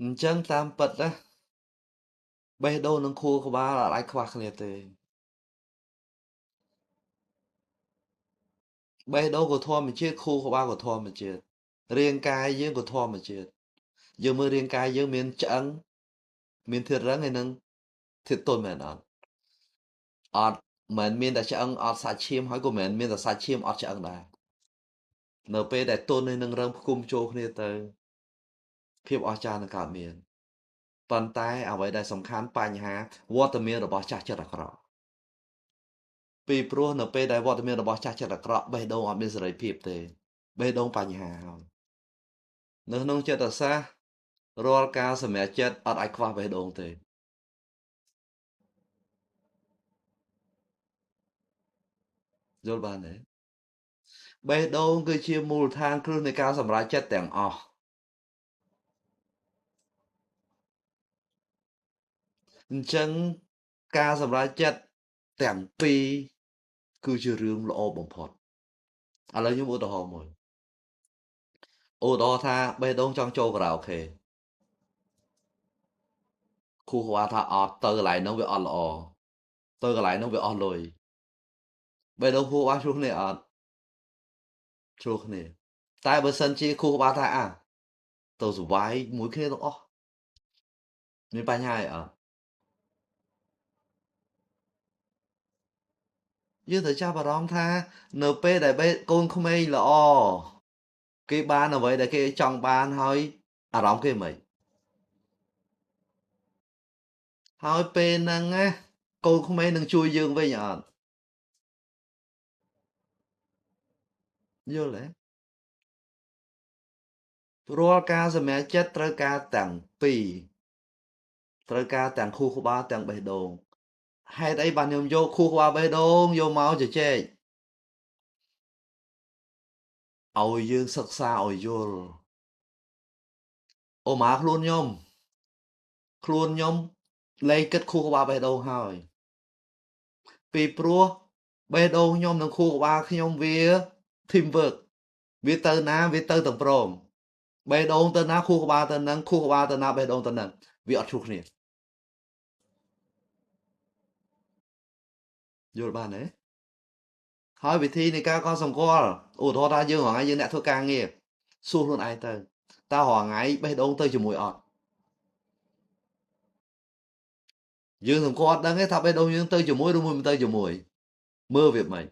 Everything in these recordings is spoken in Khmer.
អញ្ចឹងតាមពិតណាបេះដូងនិងខួរក្បាលអត់អាចខ្វះគ្នាទេបេះដូងក៏ធម្មជាតិខួរក្បាលក៏ធម្មជាតិរាងកាយយើងក៏ធម្មជាតិយើងមើលរាងកាយយើងមានឆ្អឹងមានធាតុរឹងហើយនឹងធាតុទន់មែនអត់អត់មិនមានតែឆ្អឹងអត់សាច់ឈាមហើយក៏មិនមានតែសាច់ឈាមអត់ឆ្អឹងដែរនៅពេលដែលទន់ហើយនឹងរឹងផ្គុំចូលគ្នាទៅភាពអស្ចារ្យនឹងកើតមានប៉ុន្តែអ្វីដែលសំខាន់បញ្ហាវត្តមានរបស់ចាស់ចិត្តអាក្រក់ពីព្រោះនៅពេលដែលវត្តមានរបស់ចាស់ចិត្តអាក្រក់បេះដូងអត់មានសេរីភាពទេបេះដូងបញ្ហាហើយនៅក្នុងចិត្តសាស្ត្ររាល់ការសម្រេចចិត្តអត់អាចខ្វះបេះដូងទេយល់បានទេបេះដូងគឺជាមូលដ្ឋានគ្រឹះនៃការសម្រេចចិត្តទាំងអស់អញ្ចឹងការសម្រេចចិត្តទាំងពីរគឺជារឿងល្អបំផុតឥឡូវខ្ញុំឧទាហរណ៍មួយឧទាហរណ៍ថាបេះដូងចង់ចូលការ៉ាអូខេខួរក្បាលថាអត់ទៅកន្លែងហ្នឹងវាអត់ល្អទៅកន្លែងហ្នឹងវាអស់លុយបេះដូងខួរក្បាលឆ្លោះគ្នាអត់ឆ្លោះគ្នាតែបើសិនជាខួរក្បាលថាអាទៅសុបាយមួយគ្នាទាំងអស់មានបញ្ហាអីអត់យើងត្រូវចាប់អារម្មណ៍ថានៅពេលដែលកូនក្មេងល្អគេបានអ្វីដែលគេចង់បានហើយអារម្មណ៍គេមិនហើយពេលហ្នឹងណាកូនក្មេងនឹងជួយយើងវិញអត់យល់ទេរាល់ការសម្រេចចិត្តត្រូវការទាំងពីរត្រូវការទាំងខួរក្បាលទាំងបេះដូងហេតុអីបានខ្ញុំយកខួរក្បាលបេះដូងយកមកជជែកឲ្យយើងសិក្សាឲ្យយល់អូម៉ាខ្លួនខ្ញុំលែងគិតខួរក្បាលបេះដូងហើយពីព្រោះបេះដូងខ្ញុំនិងខួរក្បាលខ្ញុំវា team work វាទៅណាវាទៅទាំងព្រមបេះដូងទៅណាខួរក្បាលទៅនឹងខួរក្បាលទៅណាបេះដូងទៅនឹងវាអត់ឈ្លោះគ្នាយល់បានទេហើយវិធីនៃការកត់សម្គាល់ឧទាហរណ៍ថាយើងរាល់ថ្ងៃយើងអ្នកធ្វើការងារសួរខ្លួនឯងទៅតើរាល់ថ្ងៃបេះដូងទៅជាមួយអត់យើងសម្គាល់ដឹងទេថាបេះដូងយើងទៅជាមួយឬមួយមិនទៅជាមួយមើលវាមិន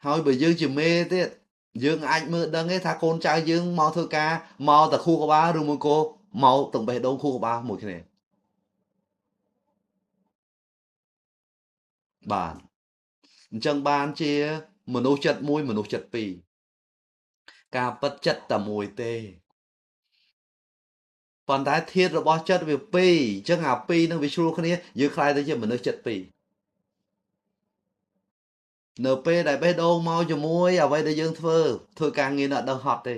ហើយបើយើងជាមេទៀតយើងអាចមើលដឹងទេថាកូនចៅយើងមកធ្វើការមកតែខួរក្បាលឬមួយក៏មកទាំងបេះដូងខួរក្បាលមួយគ្នាបាទអញ្ចឹងបានជាមនុស្សចិត្តមួយមនុស្សចិត្តពីរការពិតចិត្តតែមួយទេប៉ុន្តែធាតុរបស់ចិត្តវាពីរអញ្ចឹងអាពីរនឹងវាឆ្លោះគ្នាយើងខ្លាយទៅជាមនុស្សចិត្តពីរនៅពេលដែលបេះដូងមកជាមួយអ្វីដែលយើងធ្វើការងារនៅអត់ដឹងហត់ទេ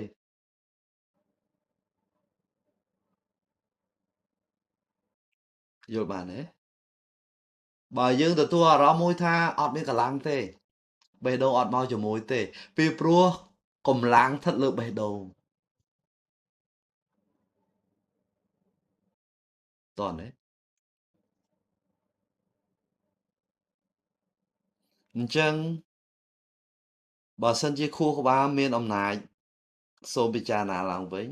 យល់បានទេបើយើងទទួលអារម្មណ៍មួយថាអត់មានកម្លាំងទេបេះដូងអត់មកជាមួយទេពីព្រោះកម្លាំងស្ថិតលើបេះដូងតោះណាអញ្ចឹងបើសិនជាខួរក្បាលមានអំណាចសូមពិចារណាឡើងវិញ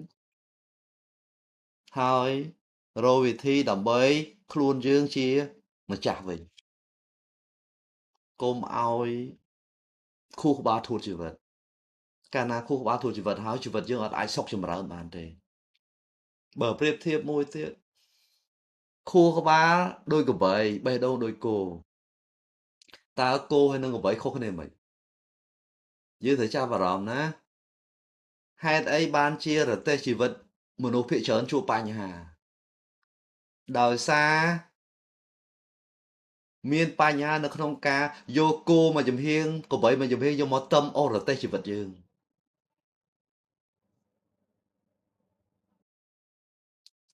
ហើយរកវិធីដើម្បីខ្លួនយើងជាម្ចាស់វិញកុំឲ្យខួរក្បាលធួតជីវិតកាលណាខួរក្បាលធួតជីវិតហើយជីវិតយើងអត់អាចសុខចម្រើនបានទេបើប្រៀបធៀបមួយទៀតខួរក្បាលដូចក្របីបេះដូងដូចគោតើគោហើយនឹងក្របីខុសគ្នាមិនយើងត្រូវចាប់អារម្មណ៍ណាហេតុអីបានជារទេះជីវិតមនុស្សភាគច្រើនជួបបញ្ហាដោយសារមានបញ្ហានៅក្នុងការយកគោមកចំហៀងក្របីមកចំហៀងយកមកទឹមអូសរទេះជីវិតយើង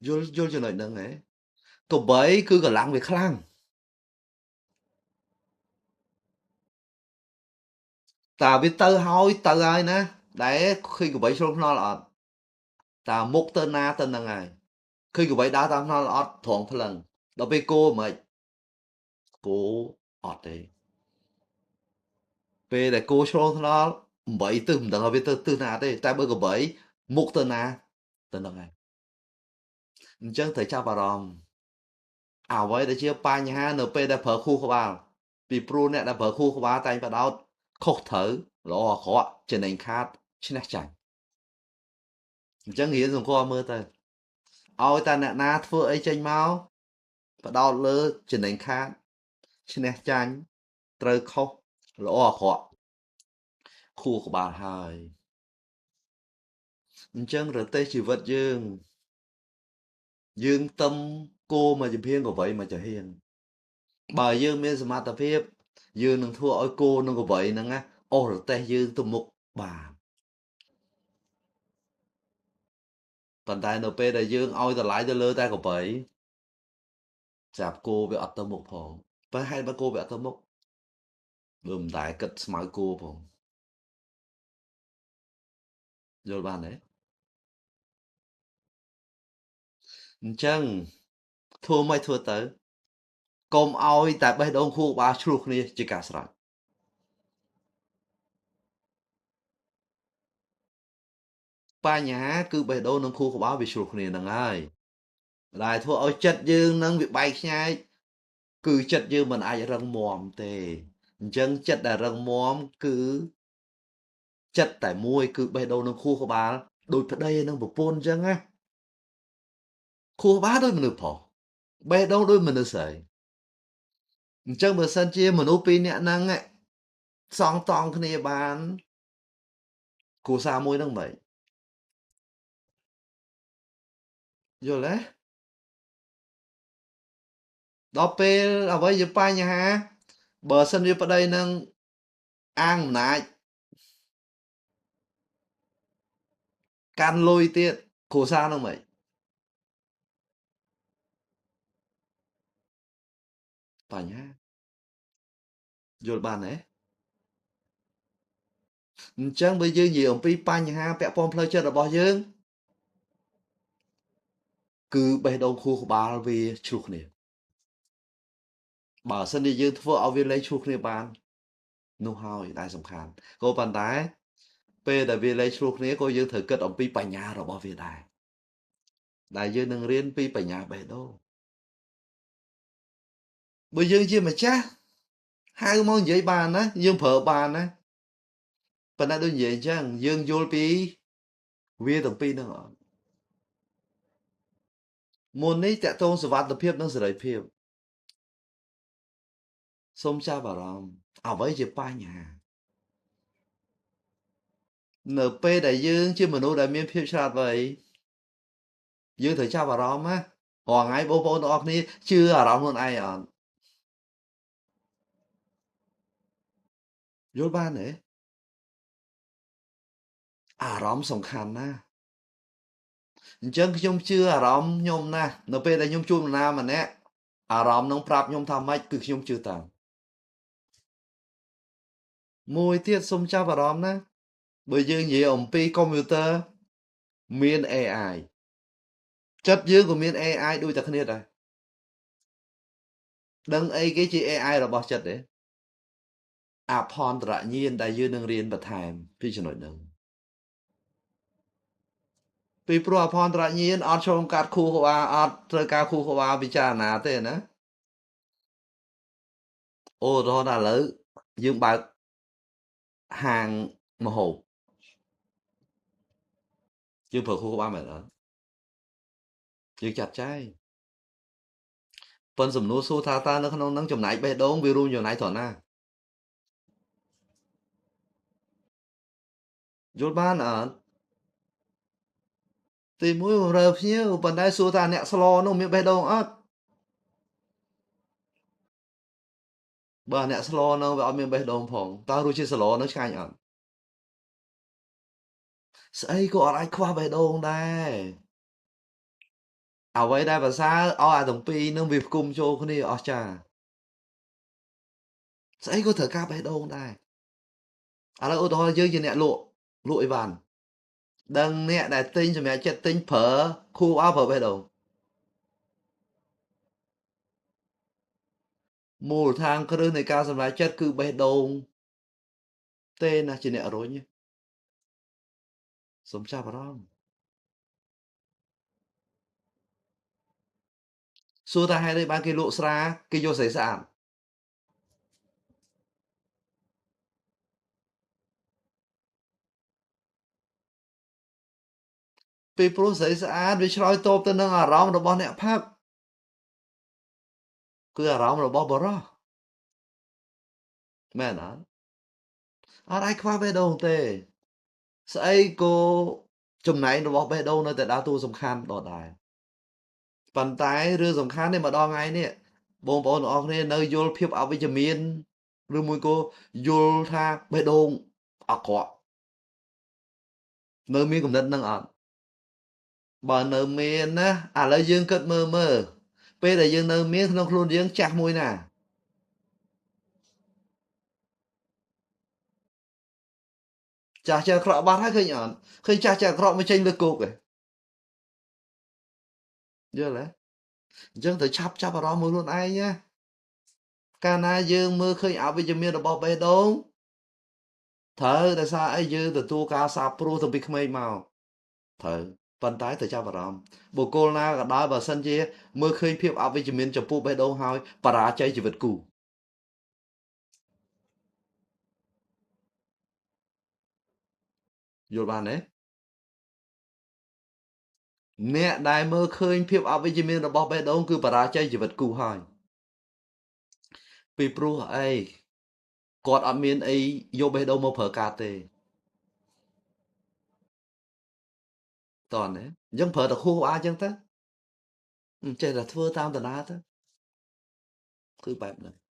យល់ចំណុចហ្នឹងហ៎ក្របីគឺកម្លាំងវាខ្លាំងតាវាទៅហើយទៅហើយណា ដែលឃើញក្របីឆ្លងថ្នល់អត់តាមុខទៅណាទៅហ្នឹងហើយឃើញក្របីដើរតាមថ្នល់អត់ត្រង់ភ្លឹងដល់ពេលគោមិនគោអត់ទេពេលដែលគោឆ្លងថ្នល់8ទិសមិនដឹងថាវាទៅទិសណាទេតែបើក្របីមុខទៅណាទៅហ្នឹងហើយអញ្ចឹងត្រូវចាប់អារម្មណ៍អ្វីដែលជាបញ្ហានៅពេលដែលប្រើខួរក្បាលពីព្រោះអ្នកដែលប្រើខួរក្បាលតែងបដោតខុសត្រូវល្អអាក្រក់ចំណេញខាតឈ្នះចាញ់អញ្ចឹងរៀនសង្គមមើលទៅឲ្យតែអ្នកណាធ្វើអីចេញមកបដោតលើចំណេញខាតឈ្នះចាញ់ត្រូវខុសល្អអាក្រក់ខួរក្បាលហើយអញ្ចឹងរទេះជីវិតយើងយើងទឹមគោមួយចំហៀងក្របីមួយចំហៀងបើយើងមានសមត្ថភាពយើងនឹងធ្វើឲ្យគោនិងក្របីហ្នឹងណាអូសរទេះយើងទៅមុខបានប៉ុន្តែនៅពេលដែលយើងឲ្យតម្លៃទៅលើតែក្របីចាប់គោវាអត់ទៅមុខផងបើហេតុបើគោវាអត់ទៅមុខវាមិនដែលគិតស្មៅគោផងយល់បានទេអញ្ចឹងធ្វើមិនធ្វើទៅកុំឲ្យតែបេះដូងខួរក្បាលឆ្លោះគ្នាជាការស្រេចបញ្ហាគឺបេះដូងនិងខួរក្បាលវាឆ្លោះគ្នាហ្នឹងហើយដែលធ្វើឲ្យចិត្តយើងនឹងវាបែកខ្ញែកគឺចិត្តយើងមិនអាចរឹងមាំទេអញ្ចឹងចិត្តដែលរឹងមាំគឺចិត្តតែមួយគឺបេះដូងនិងខួរក្បាលដូចប្តីនិងប្រពន្ធអញ្ចឹងណាខួរក្បាលដូចមនុស្សប្រុសបេះដូងដូចមនុស្សស្រីអញ្ចឹងបើសិនជាមនុស្សពីរនាក់ហ្នឹងសងតង់គ្នាបានគ្រួសារមួយហ្នឹងមិនយល់ទេដល់ពេលអ្វីជាបញ្ហាបើសិនជាប្តីនឹងអាងអំណាចកាន់លុយទៀតគ្រួសារហ្នឹងមិនបញ្ហាយល់បានទេអញ្ចឹងបើយើងនិយាយអំពីបញ្ហាពាក់ព័ន្ធផ្លូវចិត្តរបស់យើងគឺបេះដូងខួរក្បាលវាឆ្លោះគ្នាបើសិនជាយើងធ្វើឲ្យវាលែងឆ្លោះគ្នាបាននោះហើយដែលសំខាន់ក៏ប៉ុន្តែពេលដែលវាលែងឆ្លោះគ្នាក៏យើងត្រូវគិតអំពីបញ្ញារបស់វាដែរដែលយើងនឹងរៀនពីបញ្ញាបេះដូងបើយើងជាម្ចាស់ហៅមកនិយាយបានណាយើងប្រើបានណាប៉ុន្តែដូចនិយាយអញ្ចឹងយើងយល់ពីវាទាំងពីរហ្នឹងអត់មុននេះតកតងសុវត្ថិភាពនិងសេរីភាពសូមចាប់អារម្មណ៍អ្វីជាបញ្ហានៅពេលដែលយើងជាមនុស្សដែលមានភាពឆ្លាតវៃយើងត្រូវចាប់អារម្មណ៍ណារាល់ថ្ងៃបងប្អូនទាំងអស់គ្នាជឿអារម្មណ៍ខ្លួនឯងអត់យល់បានទេអារម្មណ៍សំខាន់ណាស់អញ្ចឹងខ្ញុំជឿអារម្មណ៍ខ្ញុំណាស់នៅពេលដែលខ្ញុំជួបនរណាម្នាក់អារម្មណ៍នឹងប្រាប់ខ្ញុំថាម៉េចគឺខ្ញុំជឿតាមមួយទៀតសូមចាប់អារម្មណ៍ណាបើយើងនិយាយអំពីកុំព្យូទ័រមាន AI ចិត្តយើងក៏មាន AI ដូចតែគ្នាដែរដឹងអីគេជា AI របស់ចិត្តទេអភន្តរញាណដែលយើងនឹងរៀនបន្ថែមពីចំណុចហ្នឹងពីព្រោះអភន្តរញាណអត់ឆ្លងកាត់ខួរក្បាលអត់ត្រូវការខួរក្បាលពិចារណាទេណាអូរហូតដល់ឥឡូវយើងបើកហាងម្ហូបយើងប្រើខួរក្បាលមែនអត់យើងចាត់ចែងប៉ុនសំណួរសួរថាតើនៅក្នុងហ្នឹងចំណែកបេះដូងវារួមចំណែកត្រង់ណាយល់បានអត់ទីមួយបម្រើភ្ញៀវប៉ុន្តែសួរថាអ្នកស្លនោះមានបេះដូងអត់បើអ្នកស្លនោះវាអត់មានបេះដូងផងតើរសជាតិស្លនោះឆ្ងាញ់អត់ស្អីក៏អត់អាចខ្វះបេះដូងដែរអ្វីដែលប្រសើរឲ្យអាទាំងពីរនឹងវាផ្គុំចូលគ្នាអស្ចារ្យស្អីក៏ត្រូវការបេះដូងដែរឥឡូវឧទាហរណ៍យើងជាអ្នកលក់ លក់អីវ៉ាន់ដឹងអ្នកដែលទិញសម្រាប់ចិត្តទិញប្រើខួរអោប្រើបេះដូងមូលដ្ឋានគ្រឹះនៃការសម្រេចចិត្តគឺបេះដូងទេណាជាអ្នករុញសូមចាប់អារម្មណ៍សួរថាហេតុអីបានគេលក់ស្រាគេយកស្រីស្អាតពីព្រោះស្រីស្អាតវាឆ្លើយតបទៅនឹងអារម្មណ៍របស់អ្នកផឹកគឺអារម្មណ៍របស់បុរសមែនអត់អត់អាចខ្វះបេះដូងទេស្អីក៏ចំណែករបស់បេះដូងនៅតែដើរតួសំខាន់ដដែលប៉ុន្តែរឿងសំខាន់នេះមកដល់ថ្ងៃនេះបងប្អូនទាំងអស់គ្នានៅយល់ភាពអវិជ្ជមានឬមួយក៏យល់ថាបេះដូងអាក្រក់នៅមានកំណត់នឹងអត់បើនៅមានណាឥឡូវយើងគិតមើលមើលពេលដែលយើងនៅមានក្នុងខ្លួនយើងចាស់មួយណាចាស់ចេះអាក្រក់បាត់ហើយឃើញអត់ឃើញចាស់ចេះអាក្រក់មកចេញលើគោកឯងយល់ទេអញ្ចឹងត្រូវឆាប់ចាប់អារម្មណ៍មួយខ្លួនឯងណាកាលណាយើងមើលឃើញអវិជ្ជមានរបស់បេះដូងត្រូវដោយសារអីយើងទទួលការសាបព្រោះតាំងពីក្មេងមកត្រូវប៉ុន្តែត្រូវចាប់អារម្មណ៍បុគ្គលណាក៏ដោយបើសិនជាមើលឃើញភាពអវិជ្ជមានចំពោះបេះដូងហើយបរាជ័យជីវិតគូយល់បានទេអ្នកដែលមើលឃើញភាពអវិជ្ជមានរបស់បេះដូងគឺបរាជ័យជីវិតគូហើយពីព្រោះអីគាត់អត់មានអីយកបេះដូងមកប្រើការទេតើណាអញ្ចឹងប្រើតែខួរអាចអញ្ចឹងទៅចេះតែធ្វើតាមតាណាទៅគឺបែបហ្នឹង។